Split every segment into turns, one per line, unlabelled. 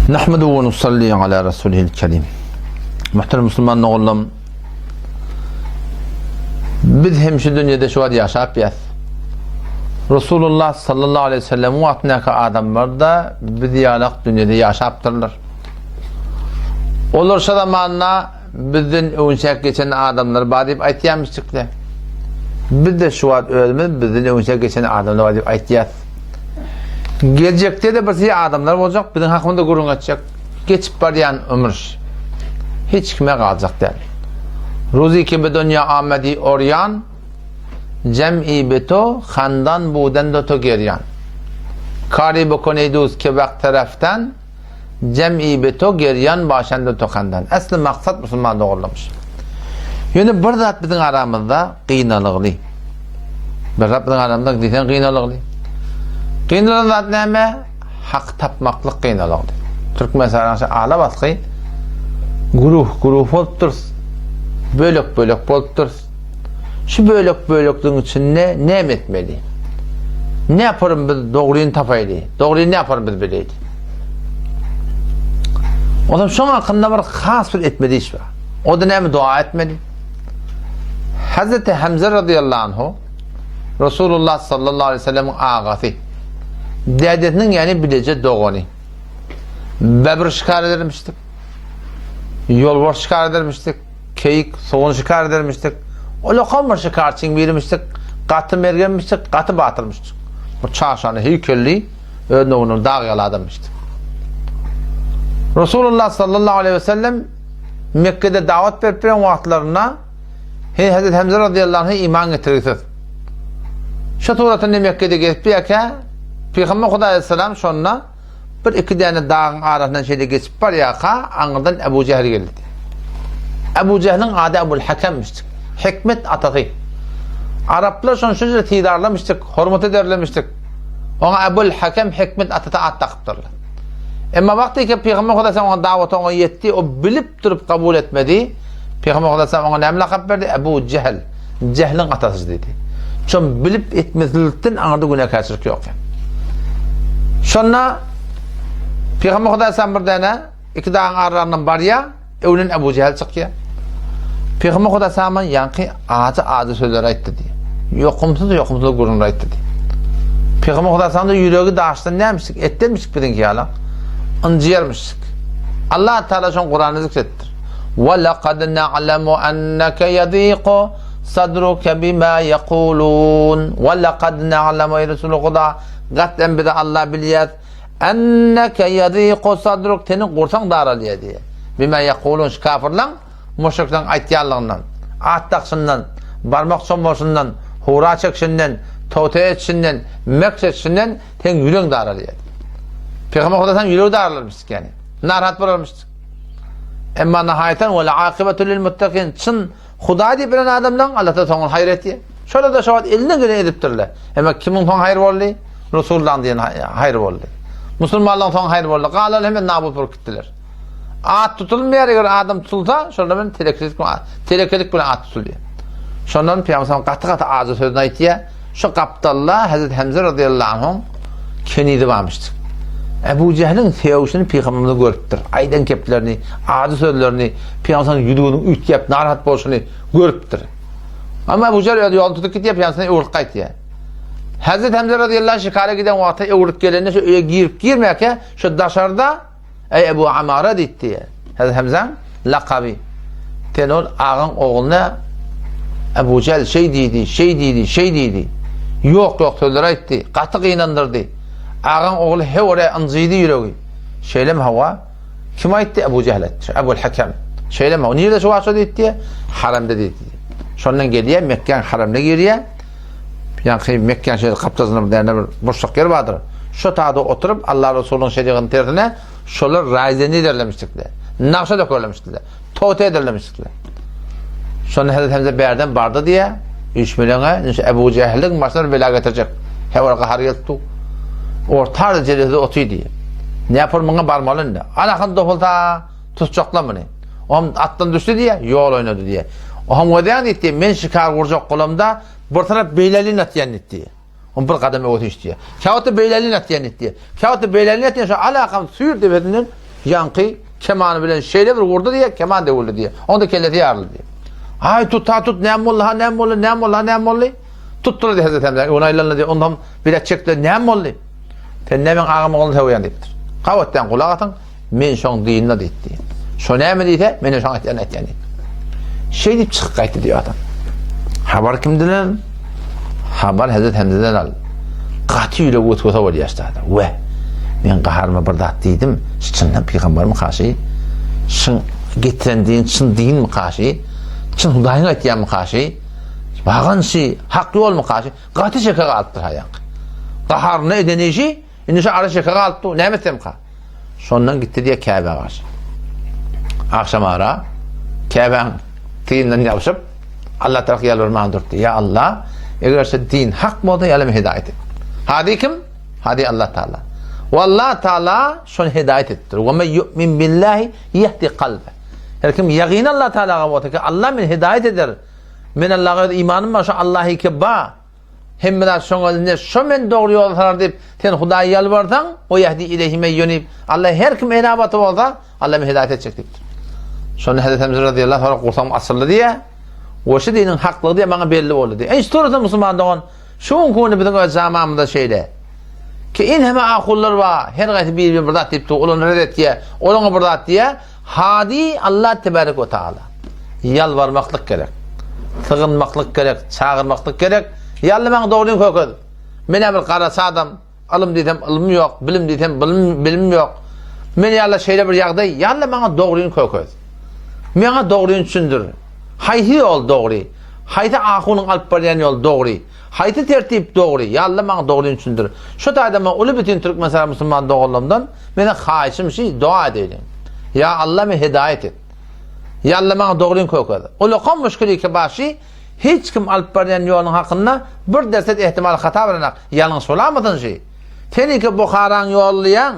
Nahmedu we nusalli ala rasulihil kerim. Muhterem musulman doganlarym, biz hem şu dünýede şu wagt ýaşap ýas. Resulullah sallallahu aleyhi ve sellem wagtyndaky adamlar da biz ýalak dünýede ýaşapdyrlar. Olar şu zamanda bizden öňçäk geçen adamlar bar diýip aýtýarmyşdyklar. Biz de şu wagt özümiz bizden öňçäk geçen adamlar bar diýip aýtýas. Geljekde-de bir sürü adamlar boljak, biziň hakymyzda gürrüň etjek. Geçip barýan ömür hiç kime galjak däl. Ruzi ki be dünýä amedi orýan, jem'i beto handan buden do to gerýan. Kari bokon ey duz ke wagt taraftan, Jem'i beto gerýan başanda tokandan. Esli maksat musulman dogrulamyş. Ýöne bir zat biziň aramyzda gynalygly. Bir zat biziň aramyzda diýseň gynalygly. Gynalan zat näme? Hak tapmaklyk gynalygly. Türkmenistanyň şu ala basgy guruh guruh bolup durus. Bölek bölek bolup durus. Şu bölek bölekligiň içinde näme etmeli? Ne yaparım biz dogryny tapaýly? Dogryny ne yaparım biz bileýdi? Ondan şoň hakynda bir has bir etmeli iş bar. O da näme dua etmeli? Hazreti Hamza radıyallahu anhu Resulullah sallallahu aleyhi ve sellem'in agasy. Dädesiniň ýani bileje dogany. Bebir şikar edermişdik. Ýolbars şikar edermişdik. Keýik, sogan şikar edermişdik. Ulakam bir şikarçyň birimişdik. Gaty mergenmişdik, gaty batyrmyşdyk. Bu çaşany heýkelli, öz nowundan dag ýaly adamyşdyk. Resulullah sallallahu aleyhi ve sellem Mekke'de davat berip duran wagtlarynda Hey Hazreti Hamza radıyallahu anh iman getirgisiz. Şu suratynda Mekke'de gezip ýaka Peygamber Hudaý aleyhisselam şonda Bir-iki däne dagyň arasyndan şeýle geçip barýarka, aňyrdan Ebu Jähl geldi. Ebu Jähliň ady Ebul Hakemmişdik. Hikmet atasy. Araplar şony şunça syzarlamışdyk, hormat ederlemişdik. Oňa Ebul Hakem Hikmet atasy at dakypdyrlar. Emma wagty ki Pygamber Hudaý oňa dawat oňa ýetdi, o bilip durup kabul etmedi. Pygamber Hudaý oňa näme lakap berdi? Ebu Jähl. Jähliň atasy diýdi. Şon bilip etmezlikden aňyrda günäkärçilik ýok. Şonda Pygamber Hudaý sen bir däne iki dagyň aralaryndan barýar, öwlen Ebu Jähl çykýar. Pygamber Hudaý sana ýaňky ajy ajy sözler aýtdy diýýär. Ýokumsyz ýokumsyz gürrüňler aýtdy diýýär. Pygamber Hudaý sana ýüregi daşdan nämişik, etdenmişik biziňki ýaly. Ynjyarmyşyk. Allah Taala şoň Kuranda zikretdir. Ve lekad na'lemu enneke yadiku sadruke bima yekulun. Ve lekad na'lemu ey Resulü Huda gaten bize Allah bilýär. Enneke yadiku sadruk seniň gursaň daralýar diýýär. Bima yekulun şu kafirlaň müşrikleriň aýtýanlygyndan, at dakşyndan, barmak çommaşyndan, hura çekişinden, tote etişinden, mekş etişinden seň ýüregiň daralýar. Pygamber Huda sen ýüregi daralarmyş ýani. Narahat bolarmyş. Emma nahaýatan we akybetu lil muttakin çyn Hudaý diýip bilen adamlaryň Allah da soňuny haýyr etdi. Şolar da şo wagt elinden geleni edipdirler. Emma kimiň soňy haýyr boldy? Resulullahyň diýen haýyr boldy. Musulmanlaryň soňy haýyr boldy. Galan hemme nabut bolup gitdiler. At tutulmaýar, eger adam tutulsa, şonda men telekelik telekelik bilen at tutulýar. Şondan Pygamber gaty-gaty ajy sözüni aýtýar. Şu gapdalda Hazreti Hamza radıyallahu anhuň kenizi barmyşdyr. Ebu Jehliň sögüşini Pygamberimiz görüpdir. Aýdan keplerini, ajy sözlerini, Pygamberimiziň ýüzüniň üýtgäp narahat bolşuny görüpdir. Amma Ebu Jehl öz ýoluny tutup gidýär, Pygamberimiz öwrülip gaýtýar. Hazreti Hamza radıyallahu anh şikara giden wagty öwrülip gelende şu öýe girip girmäkä şu daşarda Eý Ebu Amara diýdi. Hazreti Hamzaň lakaby. Sen ol agaň ogluna Ebu Jähl şeý diýdi, şeý diýdi, şeý diýdi. Ýok, ýok sözler aýtdy. Gaty gynandyrdy. Agaň ogly hewre ynjydy ýüregi. Şeýlemi hawa? Kim aýtdy? Ebu Jähl aýtdy. Ebul Hakem. Şeýlemi? O nirede şu wagt şo diýdi? Haramda diýdi. Şondan gelýär, Mekgäň haramyna girýär. Ýaňky Mekgäň şeýle gapdalynda bir däne bir boşluk ýer bardyr. Şo taýda oturyp Allah Resulynyň şerigatynyň tersine şolar raýzeni ederlemişdikler. Nagşa dökerlemişdiler. Tote ederlemişdikler. Şonda Hazreti Hamza bärden bardy diýe, üýşmeleňe, indi şu Ebu Jähliň başyna bir bela getirjek. Hewar gahar gelip Orta jelesi otyr diýe. Ne yapar muňa barmaly indi. Alakyn dopulsa tutjaklar muny. Ohm atdan düşdi diýe, ýol oýnady diýe. Ohm gözýän diýdi, men şikar gurjak bolamda bir tarap beýlelin atýan diýdi. Ohm bir gadam öňe düşdi. Käwagtda beýlelin atýan diýdi. Käwagtda beýlelin atýan şu alakam süýr depesinden. Ýaňky kemany bilen şeýle bir urdy diýýär, keman döwüldi diýýär. Onda kellesi ýaryldy diýýär. Aý tut ha tut näme boldy ha näme boldy näme boldy ha näme boldy? Tutdular diýýär Hezreti Hemze. Öňe aýlandy diýýär. Ondan bir çekdiler näme boldy? Sen näme agam ogluny söwýän diýipdir. Gabatdan gulak atyň, men şoň dinine diýipdi. Şo näme diýse, men şoň aýtýan aýtýan diýip. Şeý diýip çykyp gaýtdy diýýär adam. Habar kimden? Habar Hezreti Hemzeden al. Gaty ýüregi weswese bolýar ştada. We men gaharyma bir zat diýdim. Şu çyndan pygambermi kaşy? Şyň getiren din çyn dinmi kaşy? Çyn Hudaýyň aýtýanmy kaşy? Bagan şy hak ýolmy kaşy? Gaty şeke galypdyr haýak. Gaharyna eden işi indi şu ara şeke galypdy. Näme etsemka? Şondan gitdi diýe Käbä garşy. Agşam ara Käbäň syndan ýapyşyp Allah tarap ýalbarmaga durdy. Ýa Allah, eger şu din hak bolsa ýa meni hidaýat et. Hadi kim? Hadi Allah Taala. We Allah Taala şony hidaýat etdir. We men yu'min billahi yehdi kalbe. Her kim ýagyn Allah Taalaga bolsa ki Allah meni hidaýat eder. Men Allaha öz imanym bar, şu Allahy ki ba. Hemme zat şoň elinde, şo meni dogry ýola salar diýip, sen Hudaýa ýalbarsaň, we ýehdi ileýhi men ýunib. Allah her kim enabaty bolsa, Allah meni hidaýat etjek diýipdir. Şonda Hezreti Hemze razyýallahu anh gursagym açyldy diýýär. We şu diniň haklygy diýýär maňa belli boldy diýýär. Eý, şu musulman dogan, şu günki günde biziň öz zamamyzda şeýle. Ki in heme ahullar bar, her gaýsy bir-bir bir zat diýip dur, ol ony red etýär, ol oňa bir zat diýýär. Hadi Allah tebarek we taala. Ýalbarmaklyk gerek. Sygynmaklyk gerek, çagyrmaklyk gerek. Ýa Allah maňa dogryny kökez. Men-ä bir garaçy adam, ylym diýsem ylmym ýok, bilim diýsem bilim bilimim ýok. Men ýa Allah şeýle bir ýagdaý, ýa Allah maňa dogryny kökez. Maňa dogryny düşündir. Haýsy ýol dogry? Haýsy ahunyň alyp barýan ýoly dogry? Haýsy tertip dogry? Ýa Allah maňa dogryny düşündir. Şu taýda men uly bütin Türkmenistan musulman doganlarymdan meniň haýyşym şi doga edeýliň. Ýa Allah meni hidaýat et. Ýa Allah maňa dogryny kökez. Ulakan muşkili ki başy hiç kim alyp barýan ýoluň hakynda bir derset ehtimal hata bilenak ýalňyş bolamasyn şi. Seniki Buharaň ýollyýaň.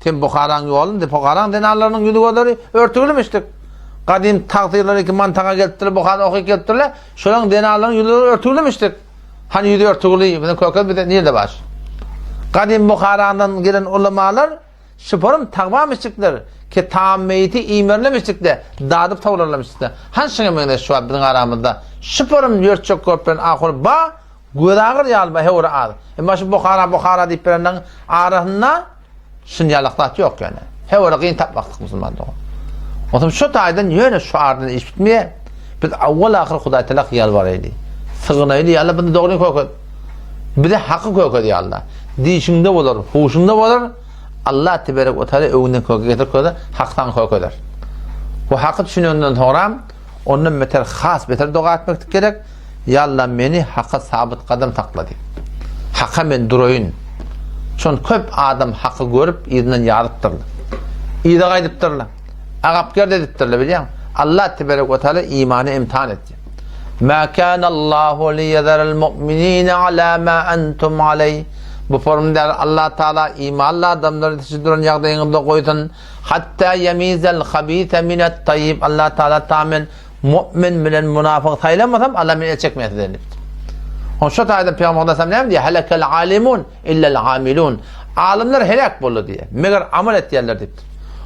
Sen Buharaň ýoluny, Buharaň zenanlarynyň ýüzi gözleri örtüglimişdik. Gadym tagtyrlar iki mantaga gelipdirler, Buhara okyp gelipdirler. Şolaryň zenanlaryň ýüzleri örtüglimişdik. Hany ýüzi örtügli, biziň kökez bize nirde baş? Gadym Buharadan gelen ulamalar şyparym tagbamişdikler, ki tam meýiti iýmerlemişdikde, dadyp tawlarlamişdikde. Hany şuňa meňzeş şu wagt biziň aramyzda şyparym ýörtjek görüp bilen ahury ba, göz agyr ýaly ba, höwri az. Emma şu Buhara, Buhara diýip berenleň arasynda Şun ýalak zat ýok ýöne. Höwri gyn tapmaklyk musulman dogan. Onsoň şu taýdan ýöne şu ardan iş bitmeýär. Biz awwal-ahyr Hudaý Teala ýalbaraýly. Sygynaýly ýa Allah bizi dogry köket. Bize haky köket ýa Allah. Dişiňde bolar, huşuňda bolar. Allah teberek we taala öňünden köke getirip köke, hak saňa kökeder. Bu haky düşünenden soňra ondan beter has beter doga etmeklik gerek. Ýa Allah meni haka sabyt gadam sakla diýip. Haka men duraýyn. Şon köp adam haky görüp yzyndan ýazypdyrlar. Yza gaýdypdyrlar. Agap-gerd edipdirler bilýäň. Allah teberek we taala imany imtihan etdi. Ma kana Allahu liýezerel mu'minina ala ma entum aleý. Bu form däl Allah taala imanly adamlary siz duran ýagdaýyňyzda goýsun. Hatta ýemizel habise minet tayyib. Allah taala tamen Mu'min bilen munafygy saýlamasam, Allah meni el çekmeýär sizden diýipdir. Onda şu taýdan Pygamber Aleyhisselam näme diýýär? Helekel alimun illel amilun. Alymlar helak boldy diýýär. Meger amal etýärler diýipdir.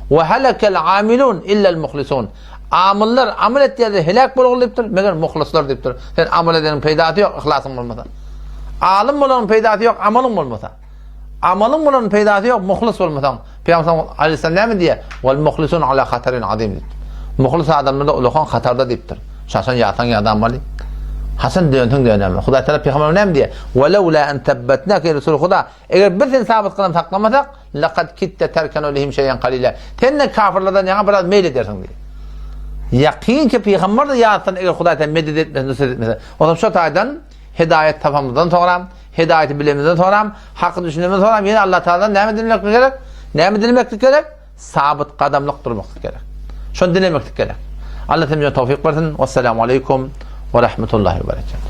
We helekel amilun illel muhlisun. Amyllar, amal etýärler helak boldy diýipdir, meger muhlisler diýipdir. Sen amal edeniň peýdasy ýok, yhlasyň bolmasa. Alym bolanyň peýdasy ýok, amalyň bolmasa. Amalyň bolan peýdasy ýok, muhlis bolmasaň. Pygamber aleyhisselam näme diýýär? Wal muhlisun ala hatarin azim diýipdir. Muhlis adamlar da ulakan hatarda diýipdir. Şaşan ýasaň ýadanmaly. Haçan dönseň dönemeli. Hudaý Teala pygamberime näme diýýär? Walaula en tabbetnake ya Resul Huda. Eger biz seni sabyt kylan saklamasak, laqad kitte terkenu lehim şeyen qalila. Sen de kafirlerden ýaňa biraz meýl edersiň diýýär. Ýakyn ki pygamber de ýatsan eger Hudaý Teala medet etmese, nusret etmese. O zaman şu taýdan Hidaýat tapamyzdan soňram, hidaýaty bilemizden soňram, haky düşünemizden soňram ýene Allah Taaladan näme dilemeklik gerek? Näme dilemeklik gerek? Sabyt gadamlyk durmaklyk gerek. Şony dilemeklik gerek. Allah hemmämize towfyk bersin. Wessalamu aleýkum we rahmetullahi we berekatuh.